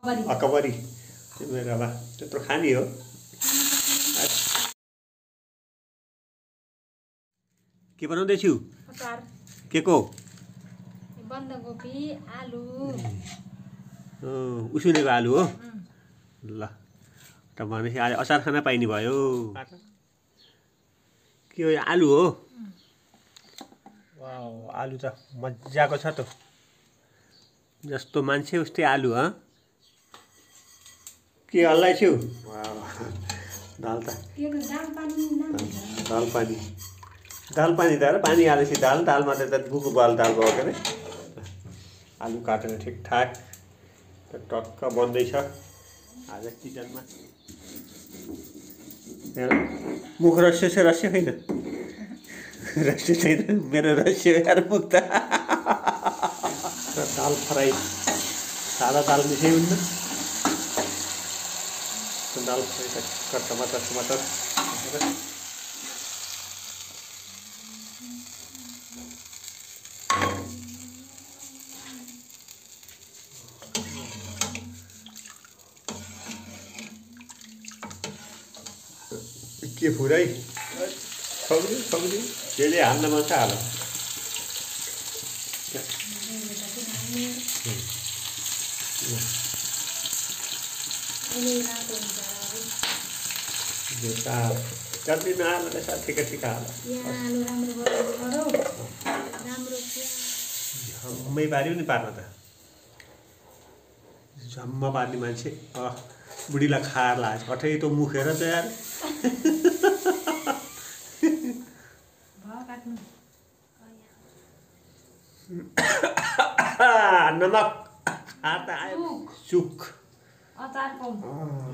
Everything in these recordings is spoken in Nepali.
अकबरी मेरो अब त्यत्रो खानी हो। के बनाउँदैछु? अचार। के को? बन्दाकोपी आलु। उसिनेको आलु हो। ल त भनेपछि आज अचार खाना पाइने भयो। के हो आलु हो? वाउ आलु त मजाको छ त। जस्तो मान्छे उस्तै आलु ह। के हल्लाइछु? दाल त दाल पानी त पानी हालेपछि दालमा त बुकु बाल दाल भयो के अरे। आलु काटेर ठिकठाक टक्क बन्दैछ आज किचनमा। मुख रस्यो छ रस्यो होइन? रस्यो छैन मेरो रस्यो यार मुख त। दाल फ्राई सादा दाल मिठै हुन्न। दाल फ्राई टमाटर के फुराई खब्री जेले हाल्न मन छ हाल। चटनी नहाल ठिक हाल। झम्मै पार्यो नि पार्न त। झम्म पार्ने मान्छे बुढीलाई खाएर लाग्छ कठै त मुख हेर त यार। नमक खाता आयो चुक अचारको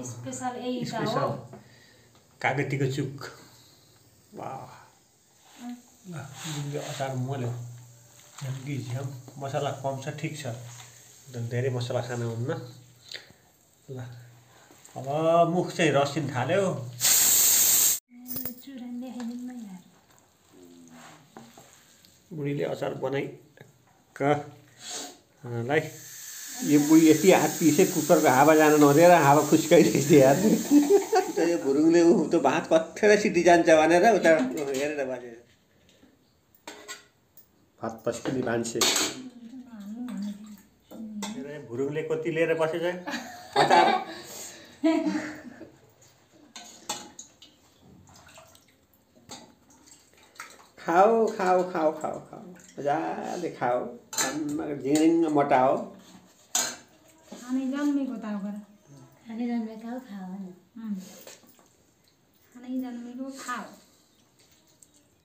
स्पेशल यही हो। कागतीको चुक। वाह अचार मोल्यो झ्याम मसला कम छ ठिक छ। एकदम धेरै मसला खानु हुन्न। ल अब मुख चाहिँ रसिन थाल्यो। बुढीले अचार बनाइलाई यो बुढी यति हात पिसे कुकरको हावा जान नदिएर हावा खुस्काइरहेछ यार। यो भुरुङले त्यो भात कत्रै सिटी जान्छ भनेर उता हेरेर बाजे भात पस्किने मान्छे भुरुङले कति लिएर बसेछ अचार। खाऊ मजाले खाऊ झिङ मोटाओ। खाने जन्मेको त खाने जन्मेको खाऊ। खाने जन्मेको खाऊ।